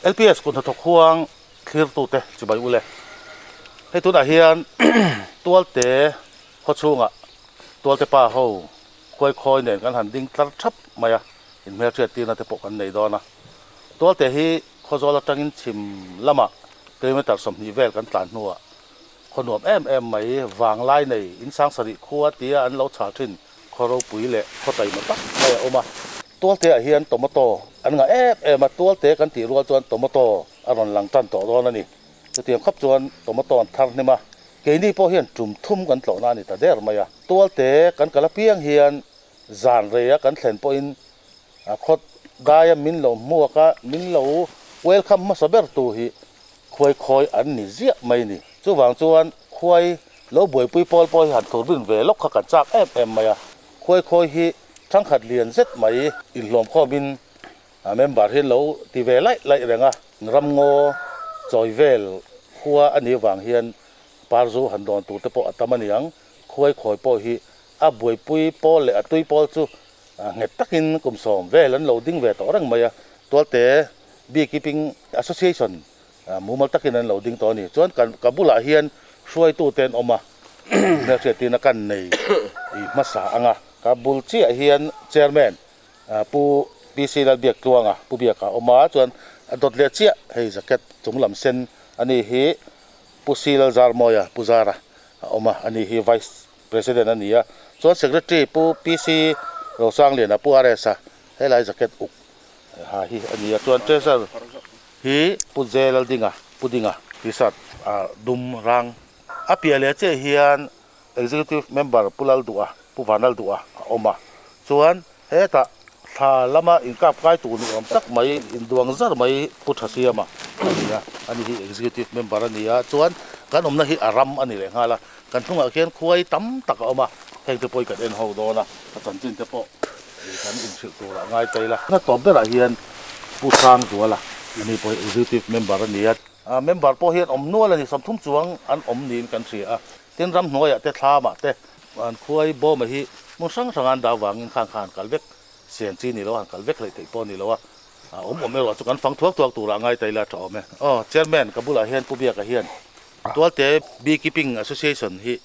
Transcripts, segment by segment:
LPS kut hnathawk huang thlirtute chibai ule. Hei tunah hian Tualte khaw chhungah Tualte pa ho khuai khawi nen kan han ding tlar thap mai a, inhmelhriat tirna te pawh kan nei dawn a. Tualte hi Khawzawl atangin chhim lamah kilometre 20 vel kan tlan hnuah khaw nuam em em mai vanglai nei in sangsarih khua tia an lo chhah thin khaw ropui leh khaw taima tak mai a awm a. Tualte ah hian tomato an ngah em em a, tualte kan tih rual chuan tomato a rawn lang tan tawh dawn a ni. Chutiang khawp chuan tomato an thar hnem a, keini pawh hian tum thum kan tlawhna a ni ta der mai a. Tualte kan kal apiang hian zan rei a kan thlen pawhin a khawt daia min lo hmuak a, min lo welcome hmasa ber tu hi khuai khawi an ni ziah mai ni. Chuvang chuan khuai lo buaipui pawl pawh hi han thur rin ve lawk kha kan chak em em mai a. Khuai khawi hi thangkhat lian zet mai inhlawm khawmin member hi an lo ti ve laih laih reng a. Ramngaw chawi vel khua a nih avang hian parzu han dawn tur te pawh a tam a niang. Khuai khawi pawh hi a buaipui pawl leh a tui pawl chu nghet takin kum 10 vel an lo ding ve tawh reng mai a. Tualte Beekeeping Association mumal takin an lo ding tawh a ni. Chuan kan ka bulah hian hruaitute an awm a, hmelhriattirna kan nei hmasa ang a. Ka bul chiah hian Chairman Pu PC Lalbiak Tluanga Pu Biaka a awm a, chuan a dawt leh chiah hei jacket chung lam sen a ni hi Pu C Lalzarmawia Pu Zara a awm a, a ni hi Vice President a ni a. Chuan Secretary Pu PC Rosangliana Pu RS-a helai jacket uk ha hi a ni a. Chuan Treasurer hi Pu J Laldinga Pu Dinga T-shirt a dum rang a piah leh chiah hian Executive Member Pu Lalduha Pu Vanlalduha a awm a. Chuan hetah thla lama inkap kai tur ni awm tak mai induang zar mai Pu Thasiama a ni a, ani hi Executive Member a ni a. Chuan kan awmna hi a ram a ni leh nghal a, kan hnungah khian khuai tam tak a awm a, heng te pawh hi kan en ho dawn a, a chanchin te pawh kan inhrilh turah ngai ta ila. A tawp berah hian Pu Sangzuala ani pawh hi Executive Member a ni a. Member pawh hian awm nual a ni, 30 chuang an awm niin kan hria a. Tin ramhnuaiah te thlamah te an khuai bawma hi hmun hrang hranga an dah vangin khan kha han kal vek sian chi ni lo a, han kal vek hleih theih pawh a ni lo a. Awm awm erawh chu kan fang thuak thuak turah ngai ta ila a tha awm e. Aw Chairman ka bulah hian Pu Biaka hian Tualte Beekeeping Association hi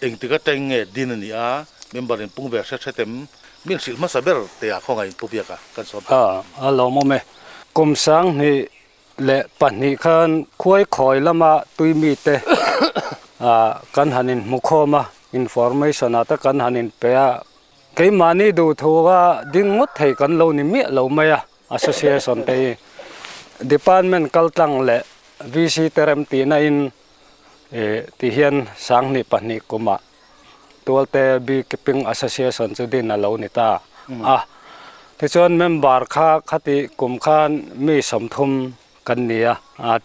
engtik atang nge din a ni a, member in pung ve hre hre tem min hrilh hmasa ber teh ah khawngaih in Pu Biaka kan sawm ta. A lawmawm e. Kum 2002 khan khuai khawi lama tui mite kan han inhmu khawm a, information ah te kan han inpe a, keimahni duhthuka ding ngawt thei kan lo ni miah lo mai a, association te hi department kaltlang leh VC te rem tihna in ti hian 2002 kumah Tualte Beekeeping Association chu din a lo ni ta a. Tichuan member kha khati kum khan mi 30 kan ni a,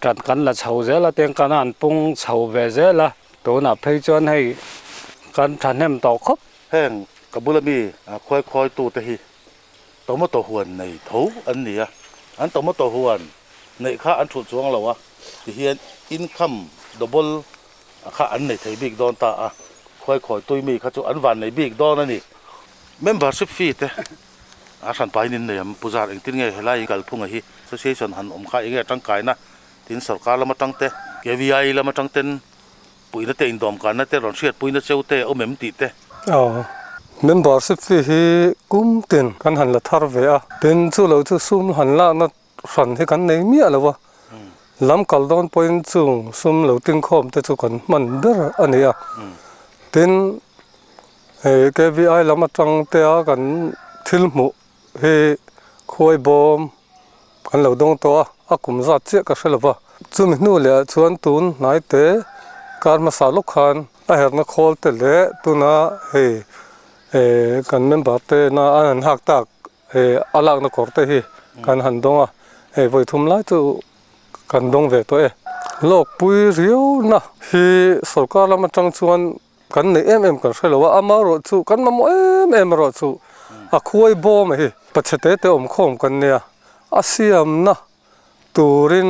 ṭan kan la chho zel a, tiang kan han pung chho ve zel a, tunah phei chuan hei kan ṭhahnem tawh khawp. Heng ka bula mi khuai khawitu te hi tomato huan nei tho an ni a, an tomato huan neih kha an thulh chuang lo a, tihian income double a kha an nei thei bik dawn ta a, khuai khawi tui mi kha chu an van nei bik dawn a ni. Membership fee te a hran pahin in nei ang Puzar engtin nge helai in kalphunga hi association han awm kha enge tangkaina tin sorkar lam atang te KVI lam atang ten puihna te indawmkanna te rawn hriatpuina cheu te a awm em tih te. Aw, membership fee hi kum tin kan han la thar ve a, tin chu lo chu sum han lakna hran hi kan nei miah lo a, lam kal dawn pawhin chung sum lo tingkhawm te chu kan hman ber a ni a, tin hei KVI lam atang te a kan thil hmuh hi khuai bawm kan lo dawng tawh a, a kum zat chiah ka hre lo va, chumi hnu leh ah chuan tun hnai te kar hmasa lawk khan a herna khawl te leh tuna hei kan member te na an han hak tak He a lakna kawr te hi kan han dawng a, hei vawi thum lai chu kan dawng ve tawh e. Lawkpui riauna hi sorkar lam atang chuan kan neih em em kan hre lo a, amaherawh chu kan mamawh em em erawh chu a khuai bawm a hi pachhe te te awm khawm kan nia, a siamna turin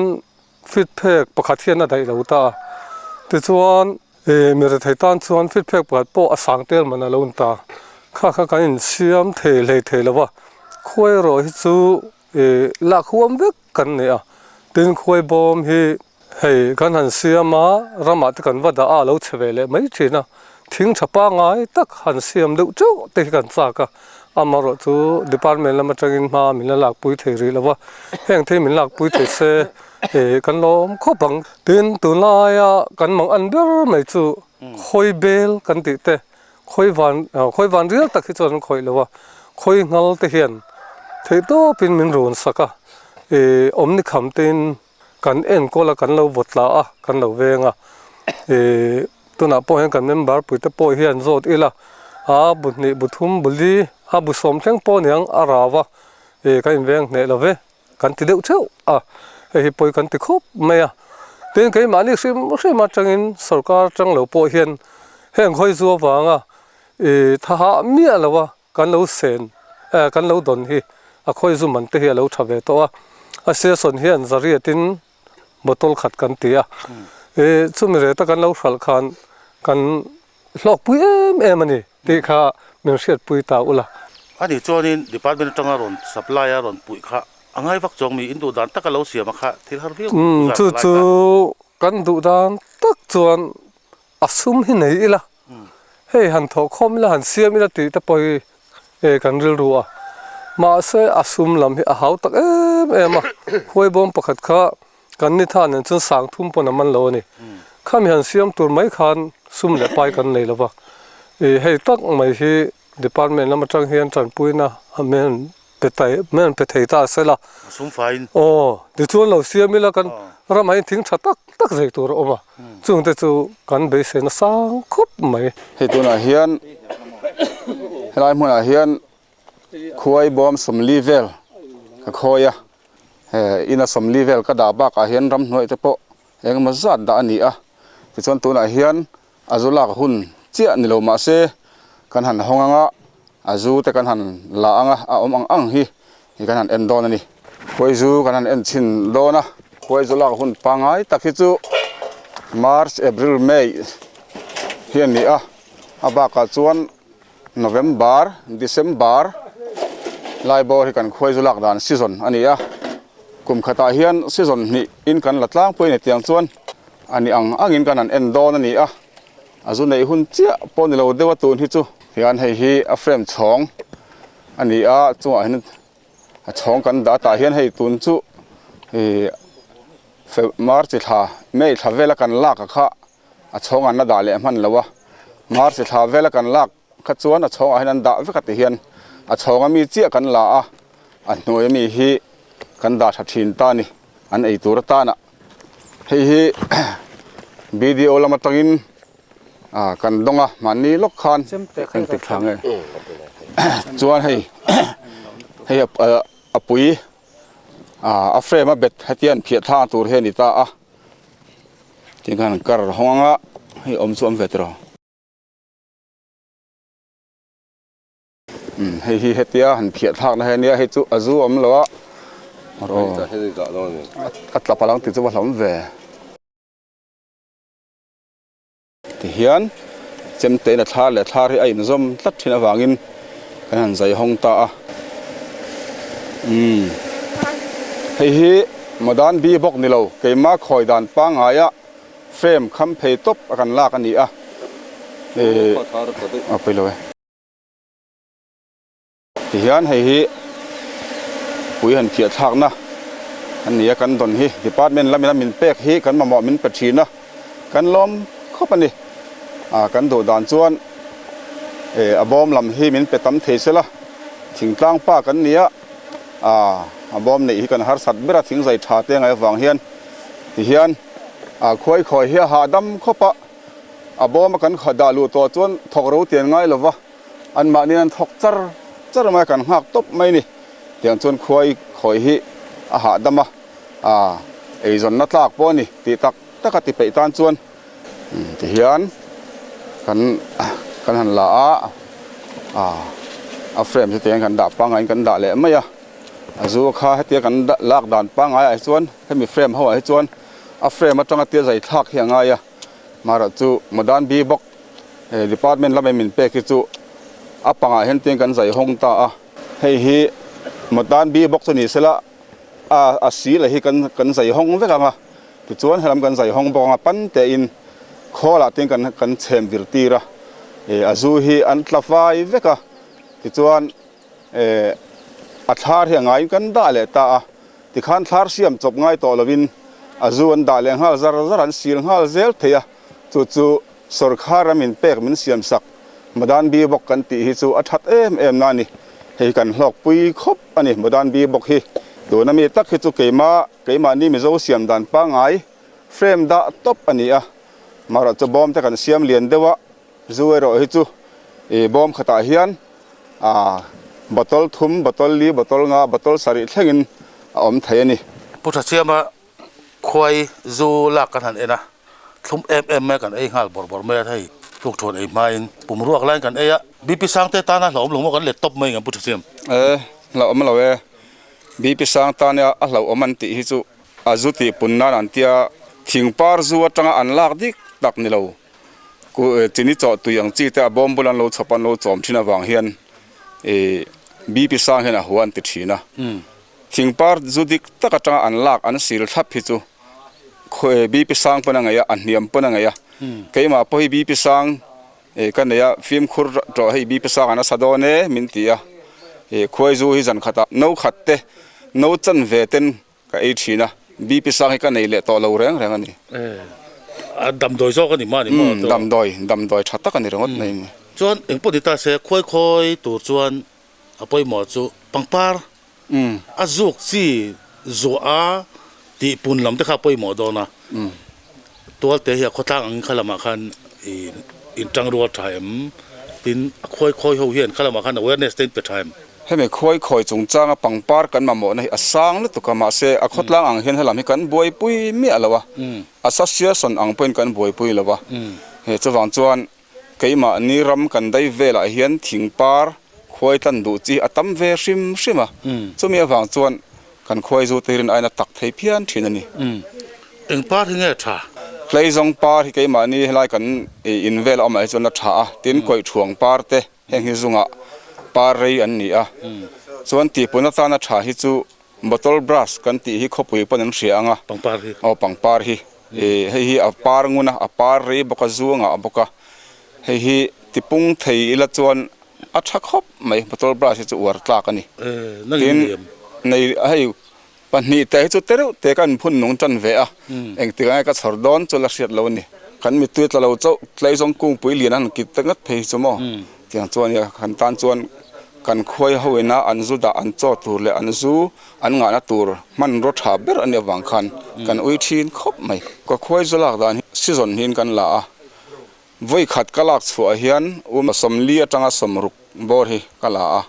fit phek pakhat hian a daih lo ta a, tichuan mi rethei tan chuan fit phek pakhat pawh a sang tel man a lo ni ta, kha kha kan insiam thei hlei thei lo va, khuai erawh hi chu lak huam vek kan nei a, Tin khuai bawm hi hei kan han siam a, ramah te kan va dah a, a lo chhe ve leh mai thin a. Thing tha pangngai tak han siam deuh teuh te hi kan chak a, amaherawh chu department lam atangin hma min la lakpui thei rih lo va, heng thei min lakpui thei se ih kan lawm khawp ang. Tin tunlaia kan mang an ber mai chu khawi bel kan tih te, khawi van khawi van rial tak hi chuan an khawih lo a, khawi nghal te hian theihtawpin min run sak a, ih awmni kham tein Kan enkawl a, kan lo vawt tla a, kan lo veng a. Ih, tunah pawh hian kan member puite pawh hian zawt ila, a bu hnih, bu thum, bu li, a bu sawm thleng pawh aniang a rau a, ih, kan inveng hneh lo ve, kan ti deuh theuh a, hei hi pawi kan ti khawp mai a. Tin, keimahni hrim hrim atangin sorkar atang lo pawh hian heng hawi zu avanga ih, tha hah miah lo a, Kan lo sen eh kan lo dawn hi a khawi zu man te hi a lo tha ve tawh a, a season hian zariatin bottle khat kan ti a, eh chumi reta kan lo hralh khan kan hlawkpui em em a ni tih kha min hriatpui ta ula. A nih chuanin department atanga rawn supply a rawn puih kha a ngai vak chuang mi in duh dan taka lo siam a kha thil har viau Umm chu chu kan duh dan tak chuan A sum hi nei ila, hei han thawh khawm ila, han siam ila tih te pawh hi e kan rilru a. Mahse a sum lam hi a hau tak em em a, huaibawm pakhat kha kan ni tha nen chuan sang thum pawn a man lo a ni. Khami han siam tur mai khan sum leh pai kan nei lo va. I hei tak mai hi department lam atang hian tanpuina a men pe tai men pe thei ta se la. A sum faiin. Aw, tichuan lo siam ila kan ramah hian thing tha tak tak zei tur a awm a, chungte chu kan beisei na sang khawp mai. Hei tunah hian helai hmunah hian khuai bawm sawmli vel ka khawi a, he ina sawmli vel ka dah bakah hian ramhnuai te pawh engemaw zat dah a ni a, tichuan tunah hian A zu lak hun chiah ni lo mah se kan han hawng anga a zu te kan han la anga a awm ang ang hi hi kan han en dawn a ni. Khuai zu kan han en chhin dawn a, khuai zu lak hun pangngai tak hi chu March, April, May hi a ni a, a bakah chuan November, December lai bawr hi kan khuai zu lak dan season a ni a, kum khatah hian season hnih in kan la tlangpui a ni tiang chuan A ni ang angin kan han en dawn a ni a, a zu neih hun chiah pawh ni lo deuh a tun hi chu. Hian hei hi a frame chhawng a ni a, chungah hian a chhawng kan dah tah hian hei tun chu ih March thla May thla vela kan lak a kha a chhawng an la dah leh hman lo a, March thla vela kan lak kha chuan a chhawngah hian an dah vek a ti hian a chhawng ami chiah kan la a, a hnuai ami hi kan dah tha thin ta a ni an ei tur atana. Hei hi BDO lam atangin kan dawng a mahni lawk khan engtik thla nge chuan hei hei a pui a frame a bet hetiang an phiah thlang tur hi a ni ta a tin khan an kar hawng anga hei awm chu awm ve tiraw. Hei hi hetia han phiah thlak na hi ania hei chu a zu awm lo a a tla palang tih chu va hlawm ve tihian chemte in a thlar leh thlar hi a inzawm tlat thin avangin kan han zai hawng ta a umm hei hi modern bi bawk ni lo keima khawi dan pangngaia frame kham phei tawp a kan lak a ni a eh a pawi lo e. Tihian hei hi pui han phiah thlakna a ni a, kan dawn hi department lamina min pek hi kan mamawh min pe thin a, kan lawm khawp a ni. Ah kan duh dan chuan eh a bawm lam hi min pe tam thei sela, thingtlang pa kan ni a, ah a bawm neih hi kan harsat ber a thingzai tha te ngaih avang hian tihian ah khuai khawi hi a hahdam khawp a. A bawma kan dah luh tawh chuan thawk ro tian ngai lova, anmahniin an thawk char char mai a, kan nghak tawp mai ni. Tiang chuan khuai khawi hi a hahdam a, aa eizawnna tlak pawh a ni tih tak tak a ti peih tan chuan tihian kan kan han la a, aa a frame chu tiang kan dah pangaiin kan dah leh mai a, a zu kha hetia kan lak dan pangaiah hi chuan hemi frame ho ah hi chuan a frame atanga tia zai thlak hi a ngai a. Mahra chu Modern B bawk department lamah min pek hi chu a pangah hian tiang kan zai hawng ta a. Hei hi Modern B bawk chu ni sela A a sil a hi kan kan zai hawng vek ang a, tichuan helam kan zai hawng bawk ang a, pan tein khawlah te kan kan chhem vir tir a, eh a zu hi an tla fai vek a, tichuan eh a thlar hi a ngaiin kan dah leh ta a, tikhan thlar siam chawp ngai tawh lovin a zu an dah leh nghal zar zar an sil nghal zel thei a, chu chu Sawrkhar a min pek min siam sak Madan Bi bawk kan tih hi chu a that em em na a ni. Hei kan hlawkpui khawp a ni Madan Bi bawk hi. Tuna mi tak hi chu keima keimahni Mizo siam dan pangngai frame dah tawp a ni a. Marawh chu bawm te kan siam lian deuh a, zu erawh hi chu ih bawm khatah hian ah bottle thum, bottle li, bottle nga, bottle sarih thlengin a awm thei a ni. Pu Thasiama Khuai zu lak kan han en a, thlum em em mai kan ei nghal bawrh bawrh mai a, hei tuk thuan ei hmain pum ruak laiin kan ei a, BP sang te tana hlauhawm lo maw kan let tawp mai ang pu Thasiam? E, hlauhawm lo e, BP sang tana a hlauhawm an tih hi chu a zu tih pun nan an tia, thingpar zu atanga an lak dik tak ni lo, chini chawh tui ang chi te a bawm bul an lo chhawp an lo chawm thin avang hian BP sang hian a hua an ti thin a. Thingpar zu dik tak atanga an lak an sil thlap hi chu khawi BP sang pawn a ngaih a, a hniam pawn a ngaih a. Keimah pawh hi BP sang ka nei a, fimkhur tawh hei BP sang an asa dawn e min ti a. Khuai zu hi zan khatah no khat te, no chan ve ten ka ei thin a, BP sang hi ka nei leh tawh lo reng reng a ni. A damdawi zawk a ni mah ni maw? Damdawi, damdawi tha tak a ni ringawt mai. Chuan engpawh ni ta se khuai khawi tur chuan A pawimawh chu pangpar a zuk chi zuah a tih pun lam te kha a pawimawh dawn a, tualte hi a khawtlang angin kha lamah khan ih intang rual tha em? Tin, a khawi khawi ho hian kha lamah khan awareness te in pe tha em? Hemi khawi khawi chungchanga pangpar kan mamawhna hi a sang lutuk a, mahse a khawtlang ang hian helam hi kan buaipui miah lo a, association ang pawhin kan buaipui lo a, he chuvang chuan Keimahni ram kan dai velah hian thingpar khuai tlan duh chi a tam ve hrim hrim a, chumi avang chuan kan khuai zu te hi rin aiin a tak thei phian thin a ni. Eng par hi nge tha? Tleizawng par hi keimahni helai kan in vel a awmah hi chuan a tha a, tin kawihṭhuang par te heng hi zungah par rei an ni a, chuan tihpun atana tha hi chu Bottle brush kan tih hi khawpui pawn an hria ang a. Pangpar hi. Aw pangpar hi. Ih hei hi a par ngun a, a par rei bawk a, zu a ngah bawk a. Hei hi tipung thei ila chuan a tha khawp mai, bottle brush hi chu uar tlak a ni. Tin, nei hei pahnih te hi chu te reuh te ka inphun nung tan ve a, engtik ang nge ka chhawr dawn chu la hriat lo a ni. Kan mittui tla lo chauh tleizawng kungpui lian a han kit ta ngat phei hi chu maw. Tiang chuan ia kan tan chuan kan khuai ho ina an zu dah an chaw tur leh an zu an ngahna tur hmanraw tha ber a nih avang khan kan ui thin khawp mai. Ka khuai zu lak dan hi season hian kan la a, vawi khat ka lak chhuah hian um sawmli atanga sawmruk bawr hi ka la a,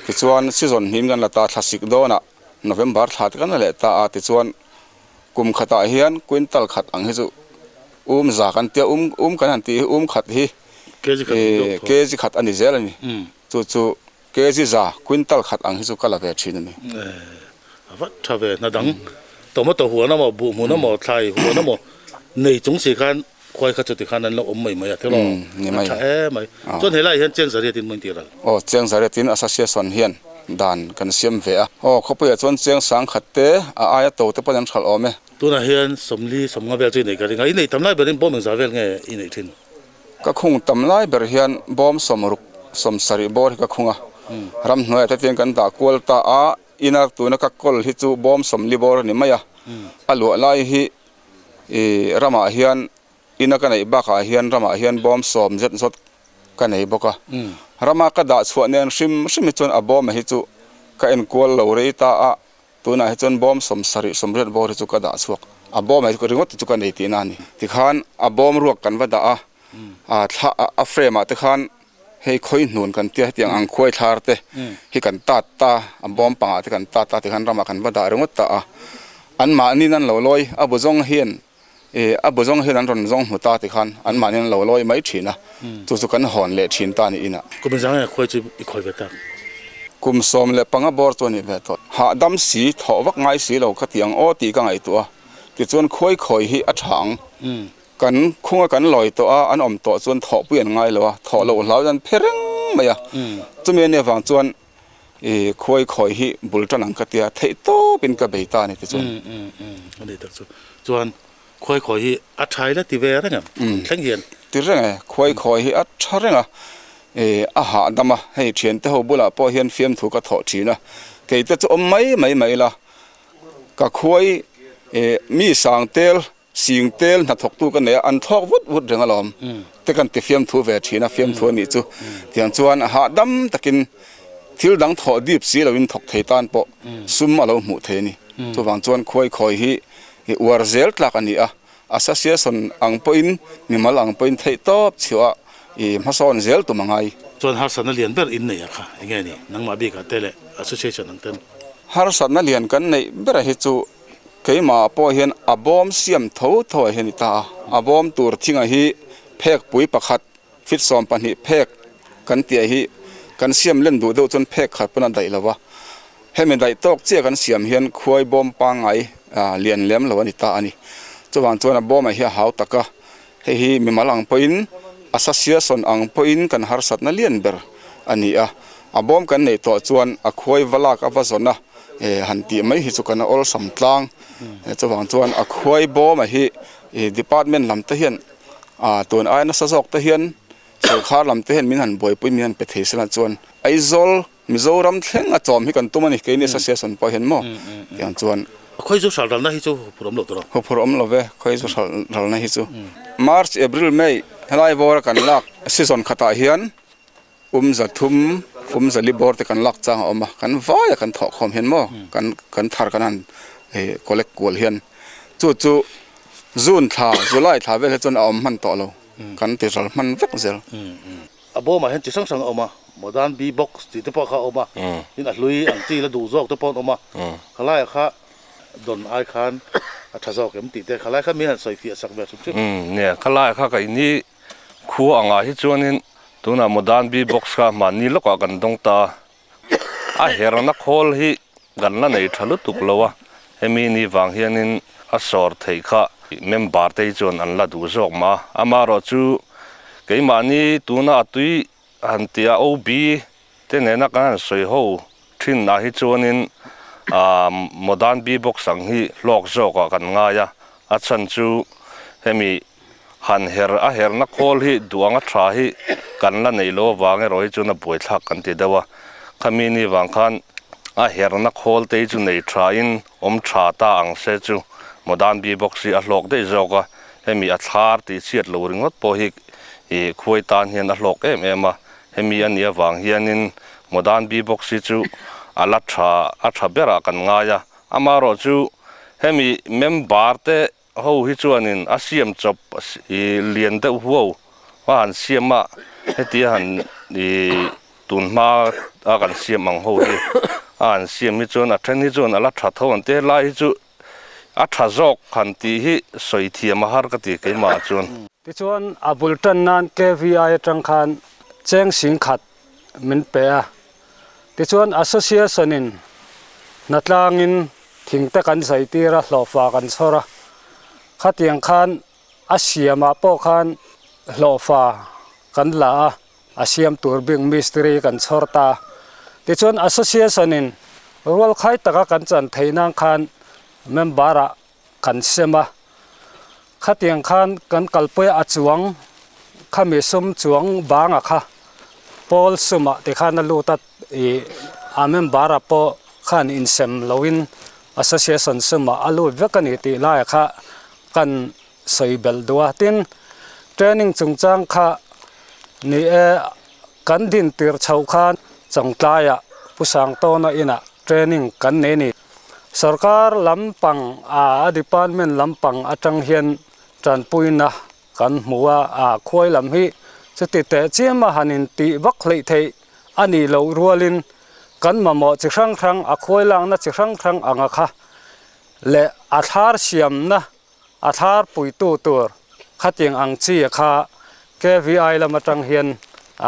tichuan season hian kan la ta thlasik dawnah November thla te kan la leh ta a, tichuan kum khatah hian quintal khat ang hi chu um za kan tia um um kan han tih hi um khat hi kg khat a ni zel a ni. Chu chu kg za quintal khat ang hi chu ka la ve thin a ni. A vat tha ve hna dang tomato huan emaw buh hmun emaw thlai huan emaw nei chung si khan khuai kha chuti khan an lo awm mai mai a thil aw a tha em mai. Chuan helaiah hian Chiang Zariatin maw intir al? Aw Chiang Zariatin Association hian dan kan siam ve a. Aw khawpuiah chuan Chiang sang khat te a aia to te pawn an hralh awm e. Tunah hian sawmli sawmnga vel chu i neih ka ring a, i neih tam lai berin bawm engzah vel nge i neih thin? Ka khung tam lai ber hian bawm sawmruk sawmsarih bawr hi ka khung a, ramhnuaiah te tiang kan dah kual ta a, ina tuna ka kawl hi chu bawm sawmli bawr a ni mai a, a luah lai hi ih ramah hian ina ka neih bakah hian ramah hian bawm sawm zet zawt ka nei bawk a, rama ka dah chhuah nen hrim hrim hi chuan a bawma hi chu ka enkual lo rei ta a, Tunah hi chuan bawm sawmsarih sawmriat bawr hi chu ka dah chhuak. A bawm hi chu ringawt chu ka nei tihna a ni. Tikhan a bawm ruak kan va dah a, a thla a frame ah te khan hei khawi hnun kan tia hetiang ang khuai thlar te hi kan tat ta, a bawm pangah te kan tat ta tikhan ramah kan va dah ringawt ta a. Anmahniin an lo lawi, a bu zawng hian ih a bu zawng hian an rawn zawng hmu ta tikhan anmahniin an lo lawi mai thin a, chu chu kan hawn leh thin ta niin a. Kum engzah nge khuai chu i khawi ve tak? Kum 15 bawr chu a nih ve tawh. Hahdam si, thawh vak ngai si lo ka ti ang aw tih ka ngaihtuah a, tichuan khuai khawi hi a tha ang. Kan khunga kan lawi tawh a, an awm tawh chuan thawhpui an ngai lo a, thawh loh hlau hian an phe reng mai a. Chumi a nih avang chuan. I khuai khawi hi bul tan ang ka tia theih tawp in ka bei ta a ni tichuan. Umm umm a ni tak chu. Chuan khuai khawi hi a tha ila ti ve reng em? Thleng hian. Ti reng e, khuai khawi hi a tha reng a, i a hahdam a, hei thiante ho bulah pawh hian fiamthu ka thawh thin a, kei te chu awm mai mai mai ila ka khuai i mi sang tel Sing tel hnathawktu ka nei a, an thlawk vut vut reng alawm te kan ti fiamthu ve thin a, fiamthu a nih chu. Tiang chuan hahdam takin thil dang thawh dip si loin thawk thei tan pawh sum a lo hmuh thei a ni. Chuvang chuan khuai khawi hi uar zel tlak a ni a, association ang pawhin mimal ang pawhin theih tawp chhuah i hmasawn zel tum a ngai. Chuan harsatna lian ber in nei a kha enge ni? Nangmah bikah te leh association ang ten. Harsatna lian kan neih ber hi chu Keimah pawh hian a bawm siam tho tho ah hian i ta a, a bawm tur thingah hi phek pui pakhat fit 12 phek kan tih ah hi kan siam len duh deuh chuan phek khat pawn a daih lo va, hemi daih tawk chiah kan siam hian khuai bawm pangngai lian lem lo a ni ta a ni. Chuvang chuan a bawmah hi a hau tak a, hei hi mimal ang pawhin association ang pawhin kan harsatna lian ber a ni a, a bawm kan neih tawh chuan a khuai va lak a va zawn a, han tih mai hi chu kan awlsam tlang chuvang chuan a khuai bawm a hi department lam te hian tun aia nasa zawk te hian sawrkhar lam te hian min han buaipui min han pe thei sela chuan Aizawl Mizoram thleng a chawm hi kan tum a ni keini association pawh hian maw tiang chuan. Khawi chu hral ralna hi chu huphurh awm lo tur a. Huphurh awm lo ve khawi chu hral ralna hi chu March April May helai bawra kan lak season khatah hian 3,000, 4,000 bawr te kan lak chang a awm a, kan vaia kan thawh khawm hian maw kan kan thar kan han collect kual hian chu chu June thla, July thla vel hi chuan a awm hman tawh lo, kan ti ral hman vek zel. A bawmah hian chi hrang hrang a awm a, modern bee box tih te pawh kha a awm a, tin a hlui ang chi la duh zawk te pawh an awm a, khalaiah kha dawn ai khan a tha zawk em tih te khalai kha mi han sawi fiah sak ve hrim hrim. Nia, khalaiah kha ka ini Khua angah hi chuanin tunah Modern Bee Box kha mahni lawkah kan dawng ta a, a herna khawl hi kan la nei tha lutuk lo a, hemi ni vang hianin a sawr theih kha member te hi chuan an la duh zawk mah a, amaherawhchu keimahni tuna a tui han tia OB te nena kan han sawi ho thin ah hi chuanin aah Modern Bee Box ang hi hlawk zawkah kan ngai a, a chhan chu hemi Han her a herna khawl hi duh anga tha hi kan la neih loh avang erawh hi chuan a buaithlak kan ti deuh a, khami ni vang khan a herna khawl te hi chu nei tha in awm tha ta ang se chu Modern Bee Box hi a hlawk daih zawk a, hemi a thlar tih chhiat lo ringawt pawh hi ih khuai tan hian a hlawk em em a, hemi a nih avang hianin Modern Bee Box hi chu a la tha a tha berah kan ngai a, amaherawh chu hemi member te Ho hi chuanin a siam chawp i lian deuh huau a han siam a, hetia han i tun hma a kan siam ang ho hi a han siam hi chuan a then hi chuan a la tha tho ang te lai hi chu a tha zawk han tih hi sawi thiam a har ka ti keimah ah chuan. Tichuan a bul tan nan KVI atang khan cheng sing khat min pe a, tichuan association in hnatlangin thing te kan zai tir a, hlawhfa kan chhawr a, khatiang khan a siamah pawh khan hlawhfa kan la a, a siam tur bik mistiri kan chhawr ta a, tichuan association in rualkhai taka kan chan theih nan khan member ah kan sem a, khatiang khan kan kalpui a chuang khami sum chuang banga kha pawl sumah tikhan a lut a ih a member ah pawh khan insem loin association sumah a lut vek a ni tih laiah kha kan sawi belh duh a tin training chungchang kha ni e kan din tir chhoh khan Chawngtlaiah Pu Sangtawna inah training kan nei a ni. Sorkar lampang a department lampang atang hian tanpuina kan hmu a, a khuai lam hi chuti teh chiam a han in tih vak hleih theih a nih loh rualin kan mamawh chi hrang hrang a khuai lakna chi hrang hrang anga kha leh a thlar siamna a thlar puitu tur khatiang ang chi kha KVI lam atang hian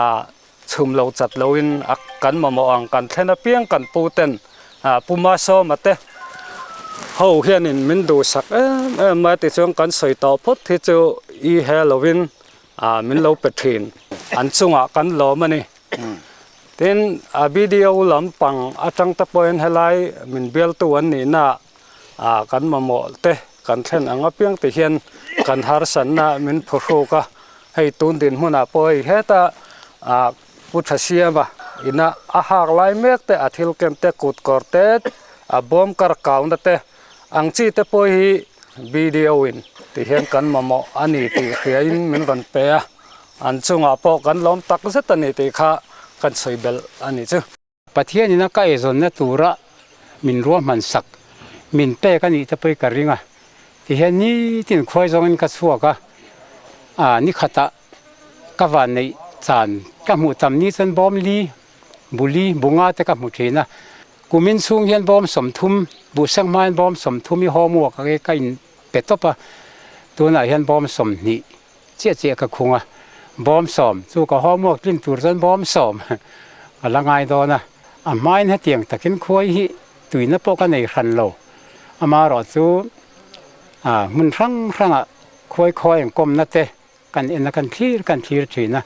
a chhum lo chat loin a kan mamawh ang kan thlen apiang kan pu ten Pu Masawma te ho hianin min duhsak em em mai tichuan kan sawi tawh phawt hi chu i he lovin min lo pe thin an chungah kan lawm a ni. Tin, a BDO lampang atang te pawhin helai min bialtu an nihna ah kan mamawh te kan thlen ang apiang ti hian kan harsanna min phuhruk a, hei tun dinhmunah pawh hei heta ah Pu Thasiama ina a hak lai mek te a thil ken te kut kawr te a bawm kar kauna te ang chi te pawh hi BDO in ti hian kan mamawh a ni tih hriain min rawn pe a. An chungah pawh kan lawm tak zet a ni tih kha kan sawi belh a ni chu. Pathianin a ka eizawnna tura min ruahman sak, min pek a nih te pawh i ka ring a, tihian nitin khuai zawngin ka chhuak a, aa ni khatah ka van neih chan ka hmuh tam ni chuan bawm li, bu li, bu nga te ka hmu thin a, kumin chhung hian bawm 30, buhseng hmain bawm 30 i homework a ka in pe tawp a, tunah hian bawm 20 Chiah chiah ka khung a, bawm 10 chu ka homework tlin tur chuan bawm 10 a la ngai dawn a, a hmain hetiang takin khuai hi tuina pawh ka nei hran lo, amaherawh chu ah hmun hrang hrangah khuai khawi ang kawmna te kan en a kan thlir kan thlir thin a,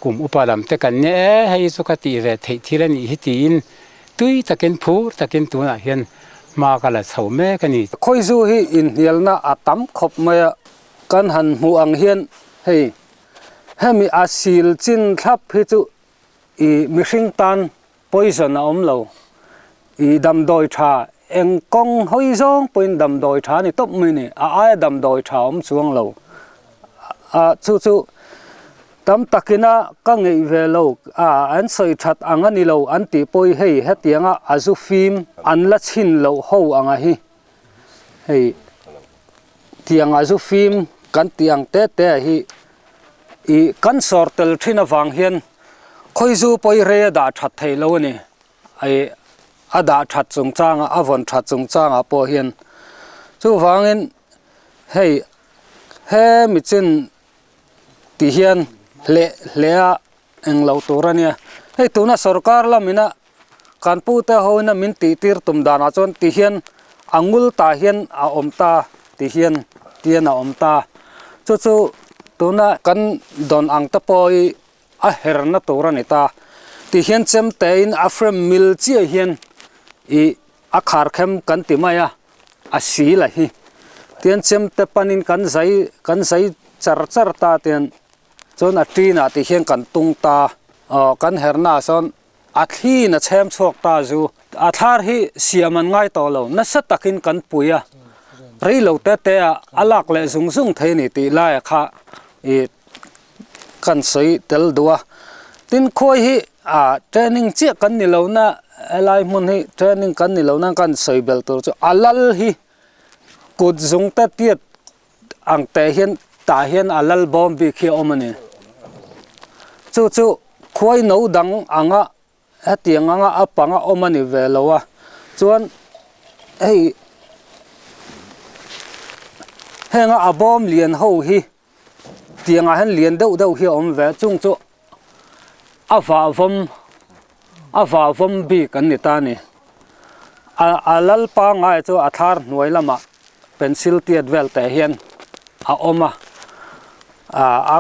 kum upa lam te kan nia e hei chu ka tih ve theih thil a nih hi tiin tui takin phur takin tunah hian hma ka la chho mek a ni. Khawizu hi inhnialna a tam khawp mai a, Kan han hmuh ang hian hei hemi a sil chin thlap hi chu i mihring tan poison a awm lo, i damdawi tha eng kawng hawi zawng pawhin damdawi tha a ni tawp mai ni, a aia damdawi tha a awm chuang lo. A chu chu tam takina ka ngeih ve lo a an sawi that ang a ni lo an tih pawh hi hei hetianga a zu fim an la chhin loh ho anga hi hei tiang a zu fim kan tih ang te te hi ih kan sawr tel thin avang hian khawi zu pawh hi rei a dah that thei lo a ni ih a dah that chung changah a vawn that chung changah pawh hian chuvangin hei hemi chin tih hian hleh hleh a englo tur a nia hei tuna sorkar lamina Kan pute hoina min tihtir tum danah chuan ti hian a ngul tah hian a awm ta ti hian tian a awm ta. Chu chu tuna kan dawn ang te pawh hi a herna tur a ni ta. Ti hian chem tein a frame mil chiah hian ih a khar khem kan ti mai a, a sil a hi. Tian chem te panin kan zai kan zai char char ta tian chuan a ṭinah ti hian kan tung ta. Aw kan hernaah sawn A thliin a chhem chhuak ta zu. A thlar hi siam an ngai tawh lo, nasa takin kan pui a, rei lo te te ah a lak leh zung zung thei a ni tih laia kha ih kan sawi tel duh a. Tin khuai hi ah training chiah kan ni lo na helai hmun hi training kan ni lo na kan sawi belh tur chu a lal hi kut zung te tiat ang teh hian tah hian a lal bawm bik hi a awm a ni. Chu chu khuai no dang anga hetiang anga a panga awm a ni ve lo a, chuan hei henga a bawm lian ho hi tiangah hian lian deuh deuh hi a awm ve a, chung chu a vahvawm a vahvawm bik an ni ta a ni. A a lal pangngai chu a thlar hnuai lamah pencil tiat vel teh hian a awm a, ah a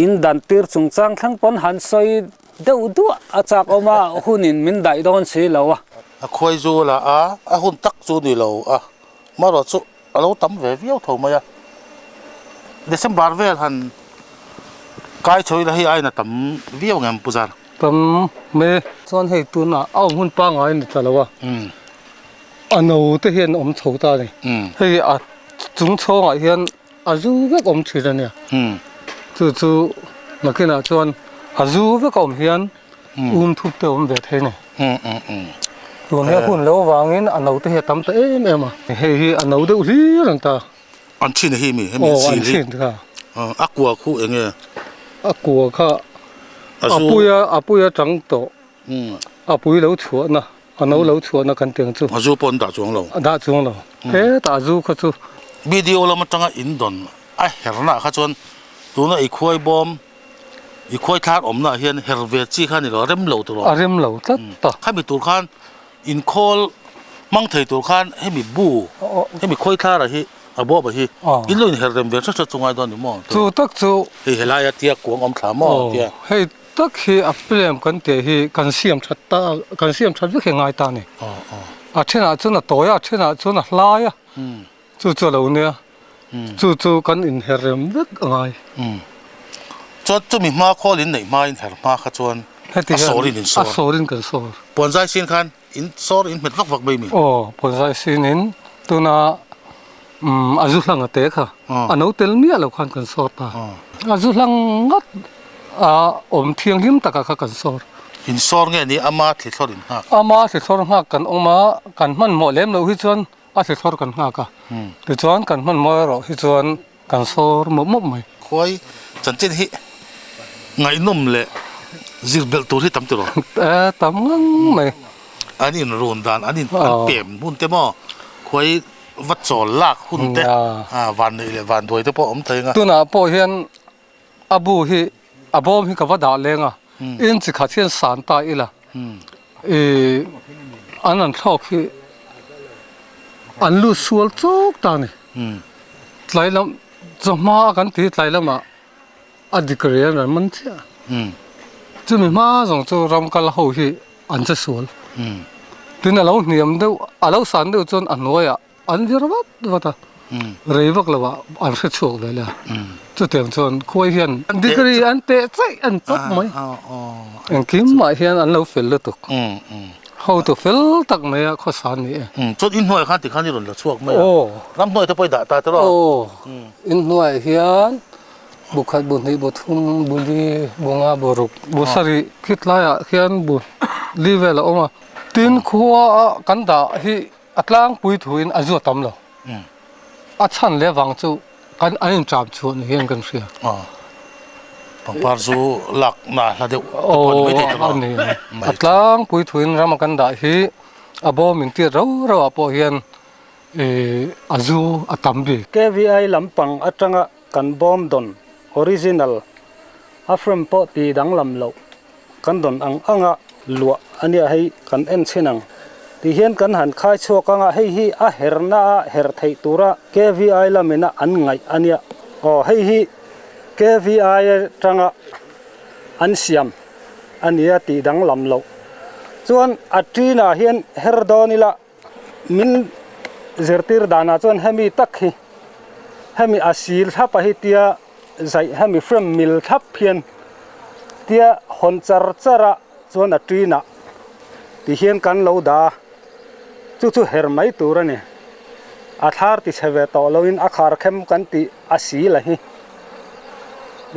in dan tir chungchang thleng pawn han sawi deuh duah a chak awm a, hunin min daih dawn si lo a. A khuai zu la a, a hun tak chu ni lo a, marawh chu a lo tam ve viau tho mai a, December vel han kai chho ila hei aiin a tam viau ang em Pu Zar? Tam mai chuan hei tunah a awm hun pangngai a ni ta lo a, a no te hian awm chho ta a ni. Hei a chung chhawngah hian a zu vek awm thin a nia, chu chu nakinah chuan a zu vek a awm hian um thup te a awm ve thei a ni. Tun hi a hun loh avangin a no te hi a tam ta em em a, hei hi a no deuh hlir ang ta. An chhin hi mi hemi an chhin hi. Aw an chhin kha. A kua khu eng nge? A kua kha a puia a puia tang tawh. A pui lo chhuahna a no lo chhuahna kan tih ang chu. A zu pawh an dah chuang lo. A dah chuang lo. Hetah a zu kha chu. BDO lam atanga in dawn a herna kha chuan tuna i khuai bawm i khuai thlar awmna ah hian her ve chi kha a ni lo a rem lo tur a rem lo tlat ta. Khami tur khan Inkhawl hmang thei tur khan hemi bu, hemi khawi thlara hi a bawp a hi in lo inher rem ve hret hret chu ngai dawn ni maw? Chu tak chu. Hei helaia tia kuang awm thla maw tia. Hei tak hi a frame kan tih hi kan siam that ta kan siam that vek hi a ngai ta a ni. A thenah chuan a tawi a, a thenah chuan a hlai a, chu chu a lo nia, chu chu kan inher rem vek a ngai. Chuan chumi hma khawl in neih hmain her hma kha chuan a sawrin in sawr. A sawrin kan sawr. Puanzai sin khan In sawr in hmet vak vak mai mi? Aw, Puanzai sinin tuna umm a zu hlang a te kha a no tel miah lo khan kan sawr ta. A zu hlang ngat a awm thianghlim takah kha kan sawr. In sawr nge ni ama thlithlawr in nghak? Ama thlithlawr nghak kan awm a, kan hmanhmawh lem loh hi chuan a thlithlawr kan nghak a. Tichuan kan hmanhmawh erawh hi chuan Kan sawr mawp mawp mai. Khuai chanchin hi ngaihnawm leh zir belh tur hi tam tiraw? E, tam ngang mai. An in run dan, an in an pem hun te maw, khuai va chawl lak hun te, van neih leh van duai te pawh awm thei ang a. Tunah pawh hian a bu hi, a bawm hi ka va dah leng a, in chi khat hian san ta ila, i an an thlawk hi an lut sual chuk ta a ni. Tlai lam chawhma a kan ti tlai lamah a dik rian an man chiah a. Chumi hma zawng chu ram kal ho hi an che sual. Tin a lo hniam deuh a lo san deuh chuan a hnuaiah an vir vat vat a, rei vak lovah an hre chhuak ve le a. Chutiang chuan khuai hian degree an teh chaih an tawp mai. Engkim mah hian an lo fel lutuk. Hotu fel tak mai a khawsa ni e. Chuan in hnuaiah khan tikhan i rawn la chhuak mai a. Ram hnuai te pawh i dah ta tawh a. Aw, in hnuaiah hian bu khat, bu hnih, bu thum, bu li, bu nga, bu ruk, bu sarih khi tlaiah khian bu li vel a awm a. Tin khua a kan dah hi a tlangpui thuin a zu a tam lo. A chhan leh vang chu kan an inṭam chhuah ni hian kan hria. Pangpar chu lak na hla deuh te pawh a ni maithei tawh a. Aw a ni. A tlangpui thuin rama kan dah hi a bawm intir rau rauh ah pawh hian a zu a tam bik. KVI lampang atanga kan bawm dawn original a frame pawh ti danglam loh Kan dawn ang anga luah a nia hei kan en chhin ang tih hian kan han khai chhuak anga hei hi a herna a her theih tura KVI lamina an ngaih a nia. Aw hei hi KVI atanga an siam a nia tih danglam loh chuan a ṭinah hian her dawn ila min zirtir danah chuan hemi tak hi hemi a sil thlap a hi tia Zaih hemi frame mil thlap hian tia hawn char char a chuan a ṭinah ti hian kan lo dah a, chu chu her mai tur a ni. A thlar ti chhe ve tawh loin a khar khem kan tih a si la hi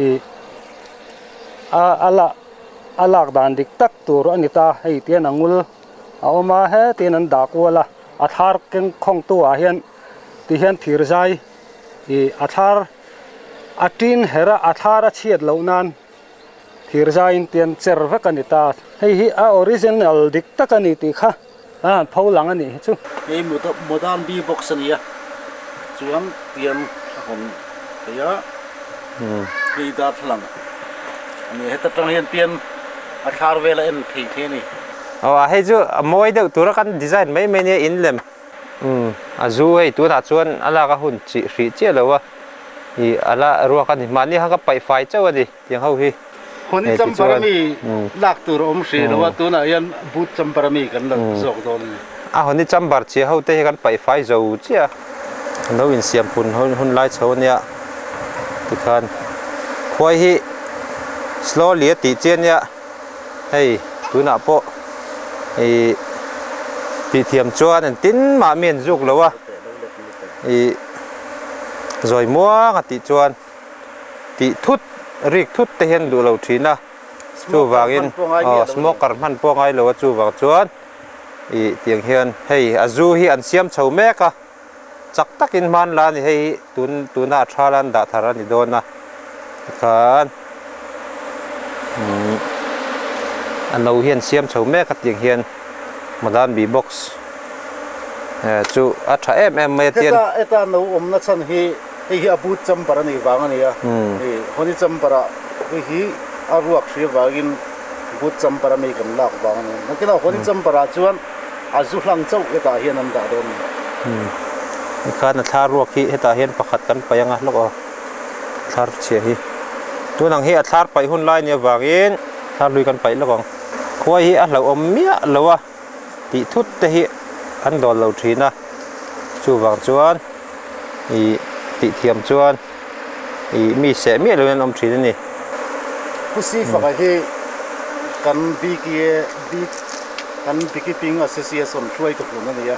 ih a a la a lak dan dik tak tur a ni ta, hei tian a ngul a awm a hetin an dah kual a, a thlar keng khawngtu ah hian ti hian thir zai ih a thlar. A tin her a, a thlar a chhiat loh nan thir zaiin tian cher vek a ni ta. Hei hi a original dik tak a ni tih kha a han pho lang a nih hi chu. Hei modern B box a ni a, chuan tian a hawn thei a, hei darthlalang a ni a, heta tang hian tian a thlar vel a en thei thei a ni. Aw a hei chu a mawi deuh tura kan design mai mai nia in lem. Umm a zu hei tunah chuan a lak a hun chih hrih chiah lo a, ih a la ruak a ni. Mahni kha ka paih fai chauh a ni tiang ho hi. Honi champer ami lak tur a awm hrih lo a, tunah hian boot champer ami kan la zawk dawn a ni. A honi chamber chhia ho te hi kan paih fai zo chiah a, an lo insiam pun hun lai chho a nia tikhan khuai hi slowly a tih chiah a nia. Hei tunah pawh ih tih thiam chuan engtin mah mi an zuk lo a, ih zawi muang a tih chuan tih thut rik thut te hian duh lo thin a, chuvangin aw smoker hman pawh ngai lo a chuvang chuan ih tiang hian hei a zu hi an siam chho mek a, chak takin hman la a ni hei hi tun tuna a tha lan dah thar a ni dawn a tikhan umm a no hian siam chho mek a tiang hian Modern B box eh chu a tha em em mai a tian Heta heta no awmna chhan hi hei hi a boot chamber a nih vang a ni a hei honey chamber ah hei hi a ruak hri vangin boot chamber a mi kan lak vang a ni a nakinah honey chamber ah chuan A zu hlang chauh hetah hian an dah dawn a ni. Tikhan a thlar ruak hi hetah hian pakhat kan paih anga hlawk a, thlar chhia hi. Tun ang hi a thlar paih hun lai nia vangin Thar hlui kan paih lawk ang. Khuai hi a hlauhawm miah lo a tih thut te hi an dawl lo thin a, chuvang chuan ih tih thiam chuan ih mi seh miah loin an awm thin a ni. Pu Sifaka hi kan BKA kan Beekeeping Association hruaitu hlun a ni a,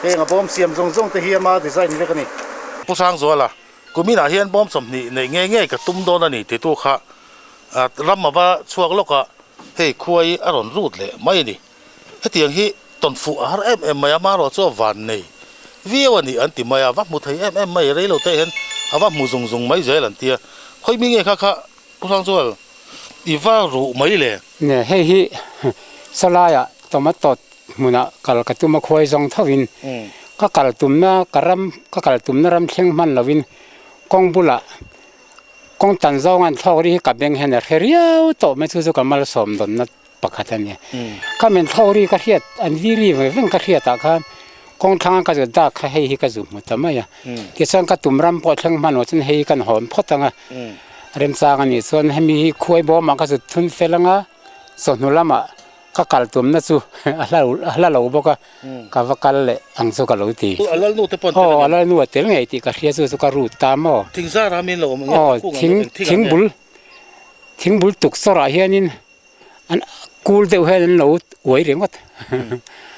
heng a bawm siam zawng zawng te hi ama design vek a ni. Pu Sangzuala, Kuminah hian bawm 20 neih ngei ngei ka tum dawn a ni titu kha ram a va chhuak lawk a, hei khuai a rawn lut leh mai a ni. Hetiang hi tawn fuh a har em em mai a, amaherawh chu a van nei viau a ni an ti mai a, va hmu thei em em mai, rei lo te hian a va hmu zung zung mai zel an ti a. Khawi mi nge kha kha Pu Hrangchual i va ruh mai le? Ne, hei hi sawlaiah tomato hmunah kal ka tum a khuai zawng tho in ka kal tumna ka ram ka kal tumna ram thleng hman lo in kawng bulah kawng tan zawng an thlawk ri hi ka beng hian a hre riau tawh mai chu chu ka malsawm dawnna pakhat a ni. Ka men thlawk ri ka hriat an vi ri ve veng ka hriat ah khan kawng thlanga ka zut dak kha hei hi ka zu hmu ta mai a. Tichuan ka tum ram pawh thleng hman lo chuan hei hi kan hawn phawt ang a. Remchang a nih chuan hemi hi khuai bawmah ka zut thun fel ang a, chawhnu lamah ka kal tumna chu a hla lo bawk a, ka va kal leh ang chu ka lo ti. A lalnu te pawh an tel ang em? Aw, a lalnu a tel ngei tih ka hria chu chu ka rut ta maw? Thing zar a min lo awm ang em? Aw, thing thing bul thing bul tuk sawrah hianin an kul deuh hian an lo uai ringawt.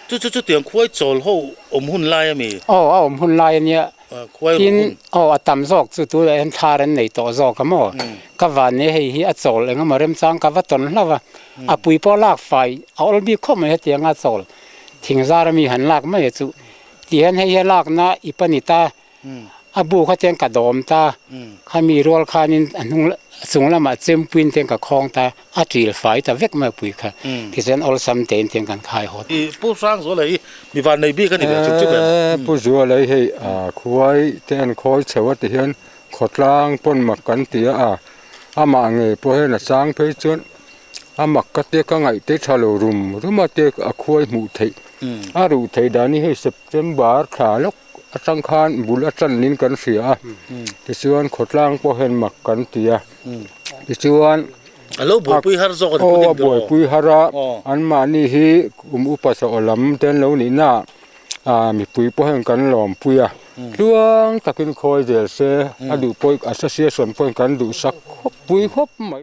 Chu chu chutiang khuai chawl ho awm hun lai a mi? Aw, a awm hun lai a nia. Khuai Tin, aw, a tam zawk chu tunah hian thlar an nei tawh zawk a maw? Ka van nia hei hi a chawl eng emaw remchang ka va tawn hlauh a, a pui pawh lak fai a awl bik khawp mai hetiang a chawl thing zar ami han lak mai a chu. Tih hian hei hi a lakna i pa ni ta. A bu kha chuan ka dawm ta, khami rual khanin a hnung a chung lamah chempuin te ka khawng ta, a ṭil fai ta vek mai a pui kha, tichuan awlsam tein tiang kan khai hawt. I Pu Hrangzuala hi mi van nei bik a ni ve chuk chuk em? Pu Zuala hi hei khuai te an khawi chho a ti hian khawtlang pawn mak kan ti a, amah ngei pawh hian a chang phei chuan a mak ka tia ka ngaih te tha lo rum rum a tia a khuai hmuh theih a ruh theih dan hi hei September thla lawk Atang khan bul a tan in kan hria a, tichuan khawtlang pawh hian mak kan ti a, tichuan A lo buaipui har zawk a ni Aw a buaipui har a, anmahni hi kum upa chawh lam te an lo nih na ah mipui pawh hian kan lawmpui a, tluang takin khawi zel se a duh pawh association pawhin kan duhsak khawp pui khawp mai.